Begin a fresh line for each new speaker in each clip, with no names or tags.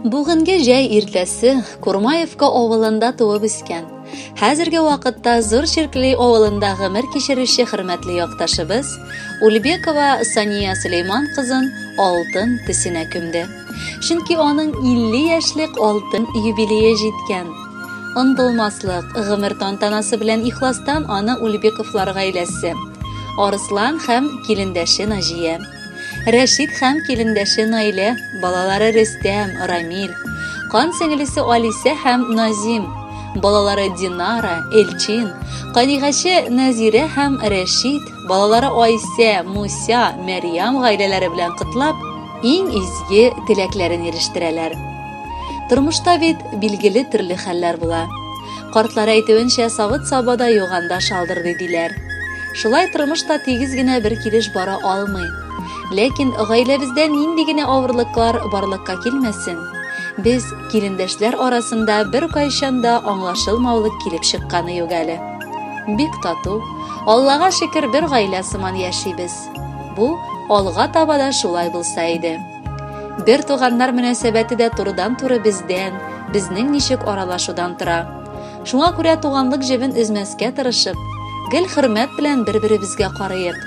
Бүгенге җәй иртәсе Курмаевка авылында туып үскән, хәзерге вакытта Зур Чиркли авылында гомер кичерүче хөрмәтле якташыбыз Ульбекова Сания Сөләйман кызын алтын төсенә күмде. Чөнки аның 50 яшьлек алтын юбилее җиткән. Онытылмаслык гомер тантанасы белән ихластан аны Ульбековлар гаиләсе, Арыслан һәм килендәше Наҗия, Рәшит һәм килендәше Наилә, балалары Рөстәм, Рамил, кан сеңелесе Алисә һәм Назим, балалары Динара, Эльчин, канигаче Нәзирә һәм Рәшит, балалары Айсә, Муся, Мәрьям гаиләләре белән котлап, иң изге теләкләрен ирештерәләр. Тормышта бит билгеле төрле хәлләр була. Картлар әйтүенчә, савыт-саба да юганда шалдырдый диләр. Шулай тормыш та тигез генә бер килеш бара алмый. Ләкин гаиләбездә нинди генә авырлыклар барлыкка килмәсен, без килендәшләр арасында беркайчан да аңлашылмаулык килеп чыкканы юк әле. Бик тату, Аллага шөкер, бер гаилә сыман яшибез. Бу алга таба да шулай булса иде. Бер туганнар мөнәсәбәте дә турыдан-туры бездән, безнең ничек аралашудан тора. Шуңа күрә туганлык җебен өзмәскә тырышып, гел хөрмәт белән бер-беребезгә карыйк.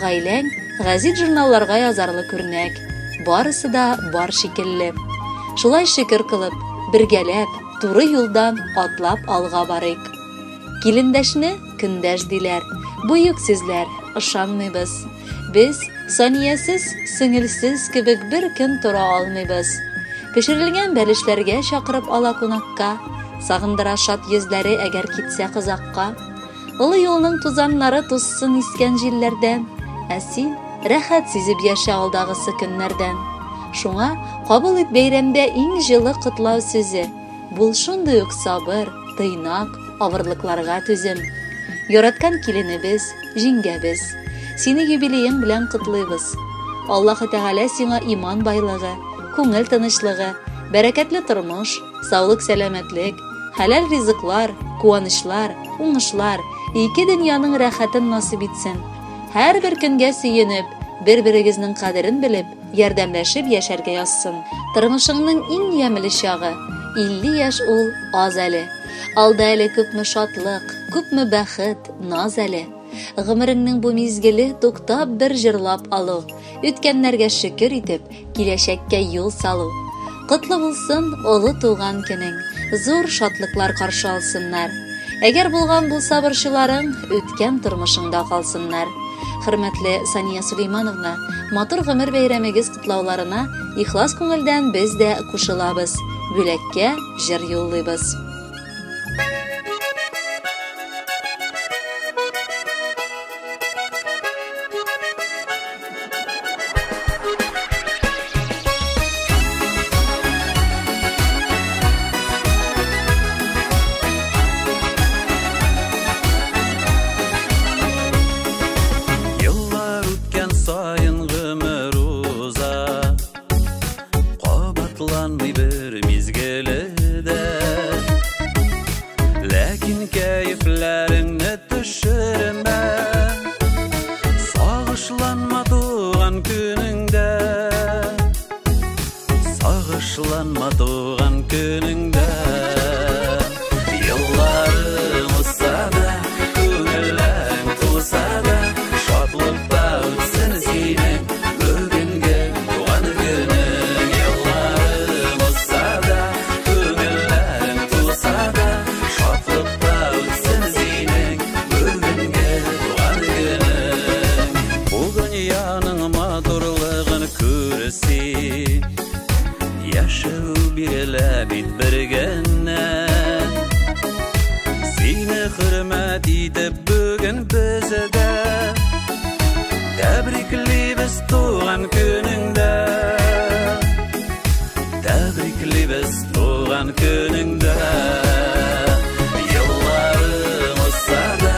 Гаиләң гәзит-журналларга язарлык үрнәк, барысы да бар шикелле. Шулай шөкер кылып, бергәләп, туры юлдан атлап алга барыйк. Килендәшне көндәш диләр. Бөек сүзләр, ышанмыйбыз. Без Саниясез, сеңелсез кебек бер көн тора алмыйбыз. Пешерелгән бәлешләргә чакырып ала кунакка, сагындыра шат йөзләре, әгәр китсә озакка. Олы юлның тузаннары тузсын искән җилләрдән, ә син рәхәт сизеп яшә алдагысы көннәрдән. Шуңа кабул ит бәйрәмдә иң җылы котлау сүзе. Бул шундый ук сабыр, тыйнак, авырлыкларга түзем. Яраткан киленебез, җиңгәбез, сине юбилеең белән котлыйбыз. Аллаһы Тәгалә сиңа иман байлыгы, күңел тынычлыгы, бәрәкәтле тормыш, саулык-сәламәтлек, хәләл ризыклар, куанычлар, уңышлар, ике дөньяның рәхәтен насыйп итсен. Һәрбер көнгә сөенеп, бер-берегезнең кадерен белеп, ярдәмләшеп яшәргә язсын. Тормышыңның иң ямьле чагы, 50 яшь ул аз әле. Алда әле күпме шатлык, күпме бәхет, наз әле. Гомереңнең бу мизгеле туктап бер җырлап алу, үткәннәргә шөкер итеп, киләчәккә юл салу. Котлы булсын олы туган көнең, зур шатлыклар каршы алсыннар. Әгәр булган булса борчуларың, үткән тормышыңда калсыннар. Хөрмәтле Сания Сулеймановна, матур гомер бәйрәмегез котлауларына ихлас күңелдән без дә кушылабыз, бүләккә җыр юллыйбыз.
Еллар үткән саен гомер уза, кабатланмый бер мизгеле дә. Ләкин кәефләреңне төшермә, сагышланма туган көнеңдә, сагышланма туган көнеңдә. Елларың узса да, күңелләрең тулса да, шатлыкта үтсен синең бүгенге туган көнең. Елларың узса да, күңелләрең тулса да, шатлыкта үтсен синең бүгенге туган көнең. Бу дөньяның матурлыгын күр син, яшәү бирелә бит бер генә. Сине хөрмәт итеп бүген без дә тәбриклибез туган көнеңдә, тәбриклибез туган көнеңдә. Елларың узса да,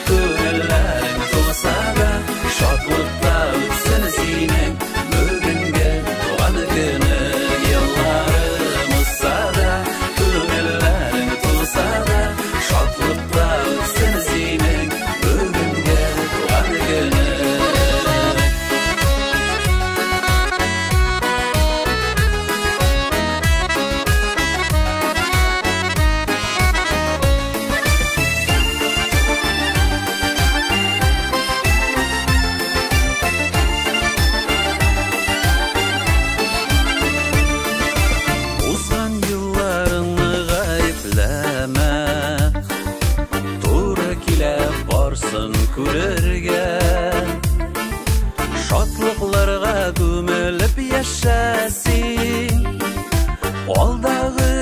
күңелләрең тулса да, шатлыкта үтсен синең бүгенге туган көнең. Елларың узса да, күңелләрең тулса да, шатлыкта үтсен синең бүгенге туган көнең. Шатлыкларга күмелеп яшә син. Алдагы